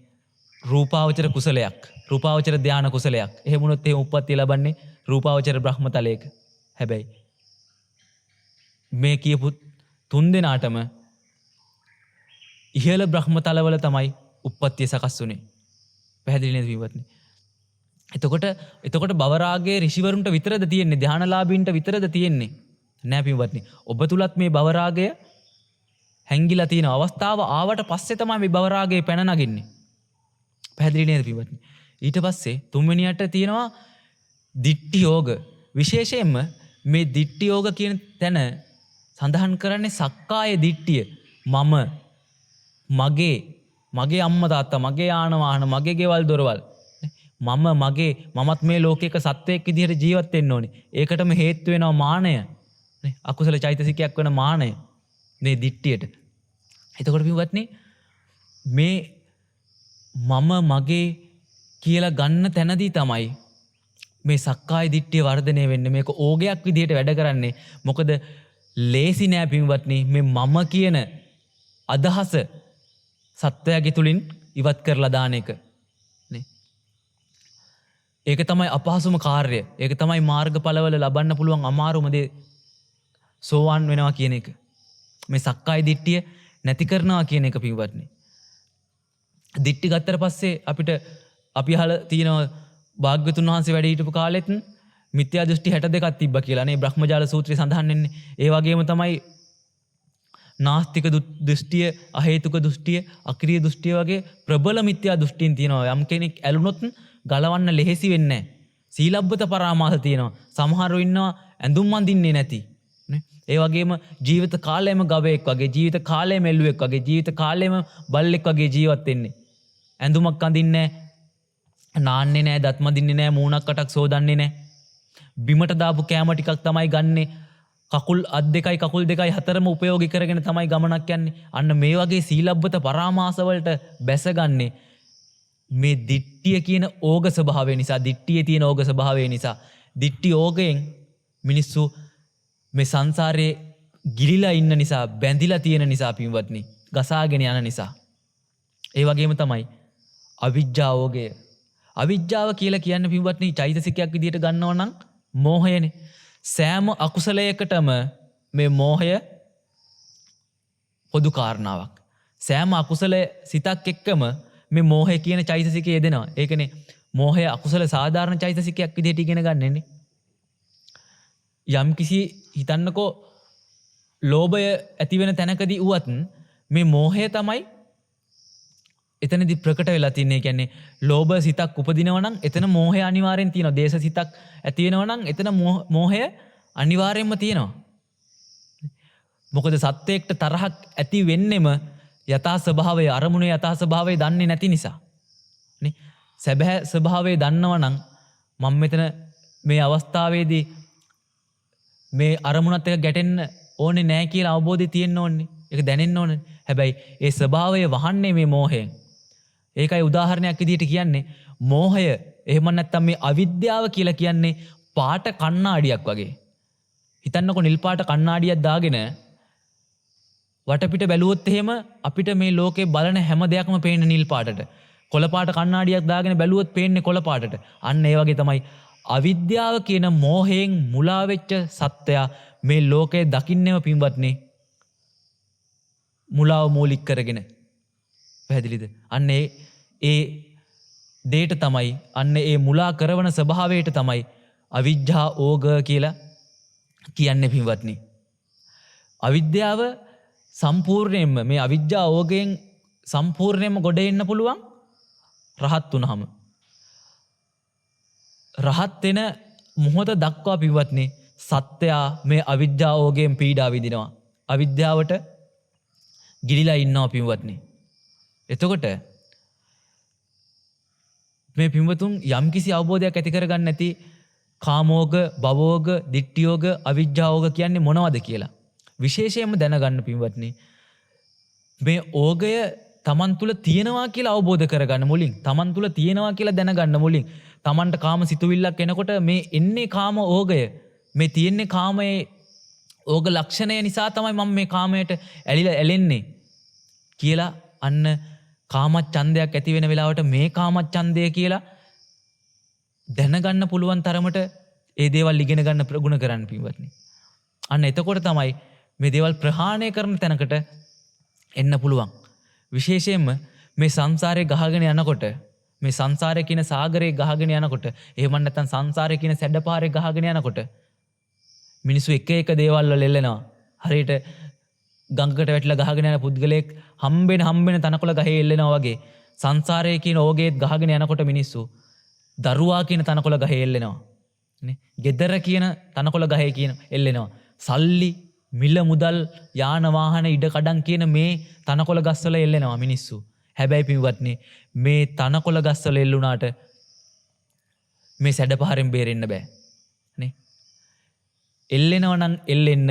රූපාවචර කුසලයක්, රූපාවචර ධාන කුසලයක්. එහෙම වුණොත් එහෙම උප්පත්තිය ලබන්නේ රූපාවචර බ්‍රහ්මතලයක. හැබැයි මේ කියපු තුන් දෙනාටම ඉහළ බ්‍රහ්මතලවල තමයි උප්පත්තිය සකස් වුනේ. පැහැදිලි නේද පින්වත්නි? එතකොට භවරාගයේ ඍෂිවරුන්ට විතරද තියෙන්නේ, ධානලාභීන්ට විතරද තියෙන්නේ? නෑ පින්වත්නි. ඔබ තුලත් මේ භවරාගය හැංගිලා තියෙන අවස්ථාව ආවට පස්සේ තමයි මේ භවරාගය පැන නගින්නේ. පැහැදිලි නේද පින්වත්නි? ඊට පස්සේ තුන්වෙනියට තියෙනවා දිට්ඨි යෝග. විශේෂයෙන්ම මේ දිට්ඨි යෝග කියන තැන සඳහන් කරන්නේ සක්කාය දිට්ඨිය. මම, මගේ, මගේ අම්මා තාත්තා, මගේ යාන වාහන, මගේ ගෙවල් දොරවල්, මම, මගේ, මමත් මේ ලෝකයක සත්වයෙක් විදිහට ජීවත් වෙන්න ඕනේ. ඒකටම හේතු වෙනවා මානය නේ, අකුසල චෛතසිකයක් වෙන මානය මේ දිට්ඨියට. එතකොට පින්වත්නි මේ මම මගේ කියලා ගන්න තැනදී තමයි මේ සක්කාය දිට්ඨිය වර්ධනය වෙන්නේ. මේක ඕගයක් විදිහට වැඩ කරන්නේ. මොකද ලේසි නෑ පින්වත්නි මේ මම කියන අදහස සත්වයාගේ තුලින් ඉවත් කරලා දාන එක නේ. ඒක තමයි අපහසුම කාර්යය. ඒක තමයි මාර්ගඵලවල ලබන්න පුළුවන් අමාරුම දේ, සෝවාන් වෙනවා කියන එක. මේ සක්කාය දිට්ඨිය නැති කරනවා කියන එක පින්වත්නි. දිට්ඨි ගත්තට පස්සේ අපිට අපි අහලා තියෙනවා භාග්‍යවතුන් වහන්සේ වැඩ හිටපු කාලෙත් මිත්‍යා දෘෂ්ටි 62ක් තිබ්බා කියලා නේ බ්‍රහ්මජාල සූත්‍රයේ සඳහන් වෙන්නේ. ඒ වගේම තමයි නාස්තික දෘෂ්ටිය, අහේතුක දෘෂ්ටිය, අක්‍රීය දෘෂ්ටිය වගේ ප්‍රබල මිත්‍යා දෘෂ්ටීන් තියෙනවා. යම් කෙනෙක් ඇලුනොත් ගලවන්න ලෙහෙසි වෙන්නේ නැහැ. සීලබ්බත පරාමාස තියෙනවා. සමහරව ඉන්නවා ඇඳුම් අඳින්නේ නැති නේ. ඒ වගේම ජීවිත කාලයම ගවයෙක් වගේ, ජීවිත කාලයම එළුවෙක් වගේ, ජීවිත කාලයම බල්ලෙක් වගේ ජීවත් වෙන්නේ. ඇඳුමක් අඳින්නේ නැහැ, නාන්නේ නැහැ, දත් මදින්නේ නැහැ, මූණක් කටක් සෝදන්නේ නැහැ. බිමට දාපු කෑම ටිකක් තමයි ගන්නෙ. කකුල් අත් දෙකයි කකුල් දෙකයි හතරම උපයෝගී කරගෙන තමයි ගමනක් යන්නේ. අන්න මේ වගේ සීලබ්බත පරාමාස වලට බැසගන්නේ මේ දිට්ඨිය කියන ඕග ස්වභාවය නිසා, දිට්ඨියේ තියෙන ඕග ස්වභාවය නිසා. දිට්ඨි ඕගයෙන් මිනිස්සු මේ සංසාරේ ගිලිලා ඉන්න නිසා, බැඳිලා තියෙන නිසා පින්වත්නි, ගසාගෙන යන නිසා. ඒ වගේම තමයි අවිජ්ජා ඕගය. අවිජ්ජාව කියලා කියන්නේ පින්වත්නි චෛතසිකයක් විදිහට ගන්නව නම් මෝහයනේ. සෑම අකුසලයකටම මේ මෝහය පොදු කාරණාවක්. සෑම අකුසල සිතක් එක්කම මේ මෝහය කියන චෛතසිකය යෙදෙනවා. ඒකනේ මෝහය අකුසල සාධාරණ චෛතසිකයක් විදිහට ඉගෙන ගන්නෙනේ. යම් කිසි හිතන්නකෝ ලෝභය ඇති වෙන තැනකදී වුවත් මේ මෝහය තමයි එතනදී ප්‍රකට වෙලා තින්නේ. ඒ කියන්නේ ලෝභ සිතක් උපදිනවා නම් එතන මෝහය අනිවාර්යෙන් තියෙනවා. දේශ සිතක් ඇති වෙනවා නම් එතන මෝහය අනිවාර්යෙන්ම තියෙනවා. මොකද සත්වයෙක්ට තරහක් ඇති වෙන්නෙම යථා ස්වභාවය, අරමුණේ යථා ස්වභාවය දන්නේ නැති නිසා. නේ? සැබෑ ස්වභාවය දන්නවා නම් මම මෙතන මේ අවස්ථාවේදී මේ අරමුණත් එක්ක ගැටෙන්න ඕනේ නෑ කියලා අවබෝධය තියෙන්න ඕනේ. ඒක දැනෙන්න ඕනේ. හැබැයි ඒ ස්වභාවය වහන්නේ මේ මෝහයෙන්. ඒකයි උදාහරණයක් විදිහට කියන්නේ මෝහය, එහෙම නැත්නම් මේ අවිද්‍යාව කියලා කියන්නේ පාට කණ්ණාඩියක් වගේ. හිතන්නකෝ නිල් පාට කණ්ණාඩියක් දාගෙන වටපිට බැලුවොත් එහෙම අපිට මේ ලෝකේ බලන හැම දෙයක්ම පේන්නේ නිල් පාටට. කොළ පාට කණ්ණාඩියක් දාගෙන බැලුවොත් පේන්නේ කොළ පාටට. අන්න ඒ වගේ තමයි අවිද්‍යාව කියන මෝහයෙන් මුලා වෙච්ච සත්වයා මේ ලෝකේ දකින්නෙම පින්වත්නි මුලාව මූලික කරගෙන. පැහැදිලිද? අන්න ඒ දේට තමයි, අන්න ඒ මුලා කරවන ස්වභාවයට තමයි අවිජ්ජා ඕග කියලා කියන්නේ පින්වත්නි. අවිද්‍යාව සම්පූර්ණයෙන්ම මේ අවිජ්ජා ඕගයෙන් සම්පූර්ණයෙන්ම ගොඩ එන්න පුළුවන් රහත් වුණාම. රහත් වෙන මොහොත දක්වා පින්වත්නි සත්‍යයා මේ අවිද්‍යා ඕගයෙන් පීඩා විඳිනවා. අවිද්‍යාවට ගිලිලා ඉන්නවා පින්වත්නි. එතකොට මේ පින්වතුන් යම්කිසි අවබෝධයක් ඇති කරගන්න නැති කාමෝග, භවෝග, දිට්ඨියෝග, අවිජ්ජාෝග කියන්නේ මොනවද කියලා විශේෂයෙන්ම දැනගන්න පින්වත්නි. මේ ඕගය තමන් තුළ තියෙනවා කියලා අවබෝධ කරගන්න මුලින්, තමන් තුළ තියෙනවා කියලා දැනගන්න මුලින්, තමන්ට කාම සිතුවිල්ලක් එනකොට මේ එන්නේ කාම ඕගය, මේ තියෙන්නේ කාමයේ ඕග ලක්ෂණය නිසා තමයි මම මේ කාමයට ඇලිලා ඇලෙන්නේ කියලා අන්න කාමච්ඡන්දයක් ඇති වෙන වෙලාවට මේ කාමච්ඡන්දය කියලා දැනගන්න පුළුවන් තරමට ඒ දේවල් ඉගෙන ගන්න ප්‍රගුණ කරන්න පින්වත්නි. අන්න එතකොට තමයි මේ දේවල් ප්‍රහාණය කරන තැනකට එන්න පුළුවන්. විශේෂයෙන්ම මේ සංසාරේ ගහගෙන යනකොට, මේ සංසාරේ කියන සාගරේ ගහගෙන යනකොට, එහෙම නැත්නම් සංසාරේ කියන සැඩපාරේ ගහගෙන යනකොට මිනිස්සු එක එක දේවල් වල එල්ලෙනවා. හරියට ගඟකට වැටිලා ගහගෙන යන පුද්ගලයෙක් හම්බෙන හම්බෙන තනකොළ ගහේ එල්ලෙනවා වගේ සංසාරයේ කියන ඕගේත් ගහගෙන යනකොට මිනිස්සු දරුවා කියන තනකොළ ගහේ එල්ලෙනවා. නේ? ගෙදර කියන තනකොළ ගහේ කියන එල්ලෙනවා. සල්ලි, මිල මුදල්, යාන වාහන, ඉඩ කඩන් කියන මේ තනකොළ ගස්වල එල්ලෙනවා මිනිස්සු. හැබැයි පින්වත්නි මේ තනකොළ ගස්වල එල්ලුණාට මේ සැඩපහරෙන් බේරෙන්න බෑ. නේ? එල්ලෙනවා නම් එල්ලෙන්න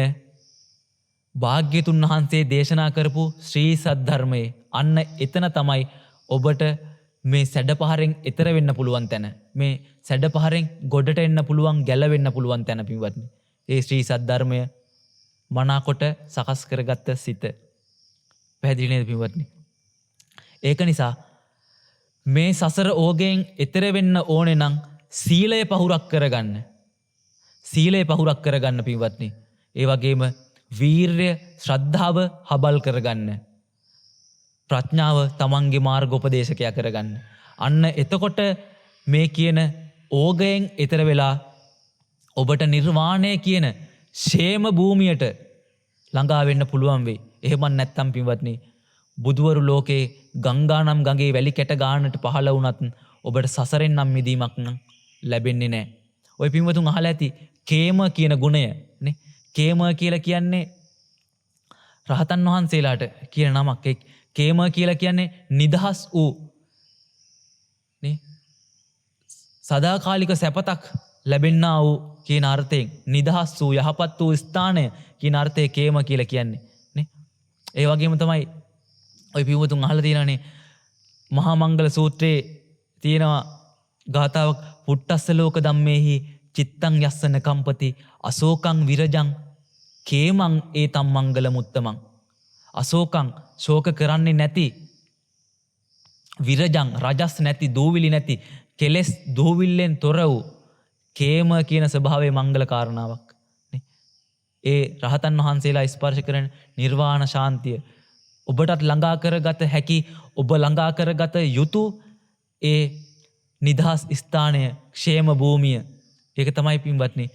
භාග්‍යතුන් වහන්සේ දේශනා කරපු ශ්‍රී සද්ධර්මයේ අන්න එතන තමයි ඔබට මේ සැඩපහරෙන් එතර වෙන්න පුළුවන් තැන. මේ සැඩපහරෙන් ගොඩට එන්න පුළුවන්, ගැලවෙන්න පුළුවන් තැන පින්වත්නි. ඒ ශ්‍රී සද්ධර්මය මනාකොට සකස් කරගත්ත සිත. පැහැදිලි නේද පින්වත්නි? ඒක නිසා මේ සසර ඕගයෙන් එතර වෙන්න ඕනේ නම් සීලය පහුරක් කරගන්න. සීලය පහුරක් කරගන්න පින්වත්නි. ඒ වගේම වීර්ය, ශ්‍රද්ධාව හබල් කරගන්න. ප්‍රඥාව තමන්ගේ මාර්ගෝපදේශකයා කරගන්න. අන්න එතකොට මේ කියන ඕගයෙන් එතර වෙලා ඔබට නිර්වාණය කියන ෂේම භූමියට ළඟා වෙන්න පුළුවන් වෙයි. එහෙම නැත්නම් පින්වත්නි බුදුවරු ලෝකේ ගංගා නම් ගඟේ වැලි කැට ගානට පහළ වුණත් ඔබට සසරෙන් නම් මිදීමක් නම් ලැබෙන්නේ නැහැ. ඔය පින්වතුන් අහලා ඇති කේම කියන ගුණය නේ. කේම කියලා කියන්නේ රහතන් වහන්සේලාට කියන නමක්. ඒ කේම කියලා කියන්නේ නිදහස් වූ නේ, සදාකාලික සැපතක් ලැබෙන්නා වූ කියන අර්ථයෙන්, නිදහස් වූ යහපත් වූ ස්ථානය කියන අර්ථයේ කේම කියලා කියන්නේ නේ. ඒ වගේම තමයි ඔය පින්වතුන් අහලා තියෙනවානේ මහා මංගල සූත්‍රයේ තියෙනවා ගාථාවක්, පුට්ටස්ස ලෝක ධම්මේහි චිත්තං යස්සන කම්පති අශෝකං විරජං කේමං ඒතම් මංගල මුත්තමං. අශෝකං ශෝක කරන්නේ නැති, විරජං රජස් නැති, දූවිලි නැති, කෙලෙස් දූවිල්ලෙන් තොර වූ කේම කියන ස්වභාවයේ මංගල කාරණාවක් නේ. ඒ රහතන් වහන්සේලා ස්පර්ශ කරන නිර්වාණ ශාන්තිය ඔබටත් ළඟා කරගත හැකි, ඔබ ළඟා කරගත යුතු ඒ නිදහස් ස්ථානය, ක්ෂේම භූමිය, ඒක තමයි පින්වත්නි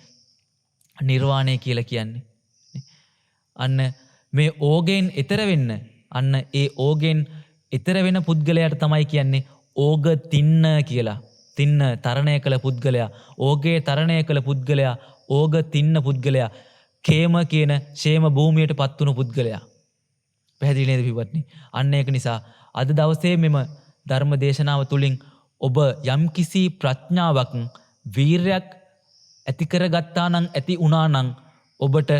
නිර්වාණය කියලා කියන්නේ. අන්න මේ ඕගෙන් එතර වෙන්න, අන්න ඒ ඕගෙන් එතර වෙන පුද්ගලයාට තමයි කියන්නේ ඕග තින්න කියලා. තින්න තරණය කළ පුද්ගලයා, ඕගේ තරණය කළ පුද්ගලයා, ඕග තින්න පුද්ගලයා, කේම කියන ක්ෂේම භූමියට පත් වුණු පුද්ගලයා. පැහැදිලි නේද පින්වත්නි? අන්න ඒක නිසා අද දවසේ මෙම ධර්ම දේශනාව තුළින් ඔබ යම්කිසි ප්‍රඥාවක්, වීරයක් ඇති කරගත්තා නම්, ඇති වුණා නම්, ඔබට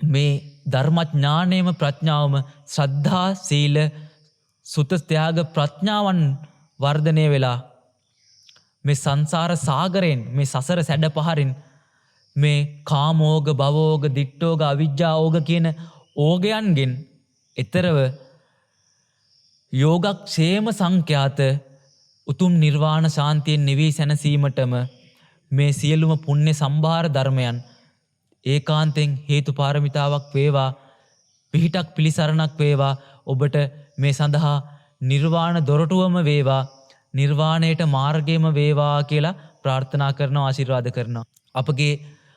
මේ ධර්මඥානයම ප්‍රඥාවම ශ්‍රද්ධා, සීල, සුත, ත්‍යාග ප්‍රඥාවන් වර්ධනය වෙලා මේ සංසාර සාගරයෙන්, මේ සසර සැඩ පහරින්, මේ කාමෝග, භවෝග, දිට්ඨෝග, අවිජ්ජාෝග කියන ඕගයන්ගෙන් එතරව යෝගක්ෂේම සංඛ්‍යාත උතුම් නිර්වාණ ශාන්තියෙන් නිවී සැනසීමටම මේ සියලුම පුණ්‍ය සම්භාර ධර්මයන් ඒකාන්තයෙන් හේතු පාරමිතාවක් වේවා, පිහිටක් පිළිසරණක් වේවා. ඔබට මේ සඳහා නිර්වාණ දොරටුවම වේවා, නිර්වාණයට මාර්ගයම වේවා කියලා ප්‍රාර්ථනා කරනවා, ආශිර්වාද කරනවා. අපගේ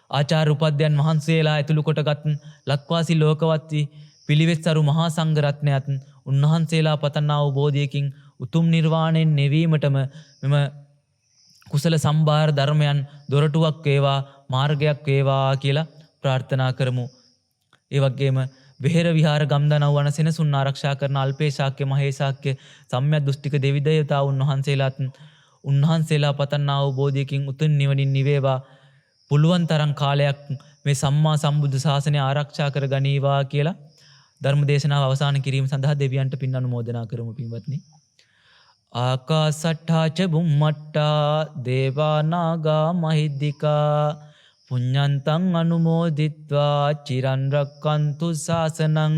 ආචාර්ය උපාධ්‍යයන් වහන්සේලා ඇතුළු කොටගත් ලක්වාසී ලෝකවත්වි පිළිවෙත්සරු මහා සංඝ රත්නයත් උන්වහන්සේලා පතන්නා වූ බෝධියකින් උතුම් නිර්වාණයෙන් නිවීමටම මෙම කුසල සම්භාර ධර්මයන් දොරටුවක් වේවා, මාර්ගයක් වේවා කියලා ප්‍රාර්ථනා කරමු. ඒ වගේම වෙහෙර විහාර ගම්දනව් වන සෙනසුන් ආරක්ෂා කරන අල්පේශාක්‍ය මහේශාක්‍ය සම්‍යක් දෘෂ්ටික දෙවි දේවතාවුන් වහන්සේලාත් උන්වහන්සේලා පතන්නා වූ බෝධියකින් උතුම් නිවනින් නිවේවා. පුළුවන් තරම් කාලයක් මේ සම්මා සම්බුද්ධ ශාසනය ආරක්ෂා කර ගනීවා කියලා ධර්ම දේශනාව අවසන් කිරීම සඳහා දෙවියන්ට පින් අනුමෝදනා කරමු පින්වත්නි. ආකාසට්ඨා ච බුම්මට්ටා දේවා නාග මහිද්దికා පුඤ්ඤන්තං අනුමෝදිත්වා චිරන් රක්칸තු ශාසනං.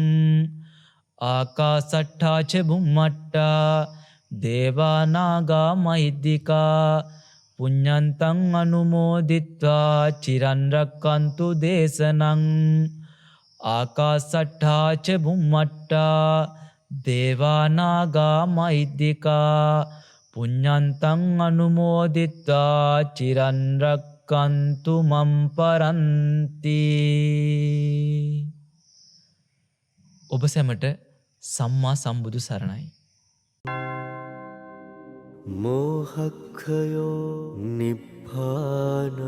ආකාසට්ඨා ච බුම්මට්ටා දේවා නාග මහිද්దికා පුඤ්ඤන්තං අනුමෝදිත්වා චිරන් රක්칸තු දේශනං. ආකාසට්ඨා ච බුම්මට්ටා දේවා නාග මහිද්దికා පුඤ්ඤන්තං අනුමෝදිත්වා චිරන් රක්칸තු මම් පරන්ති. ඔබ සැමට සම්මා සම්බුදු සරණයි. මෝහක්ඛයෝ නිබ්බානං.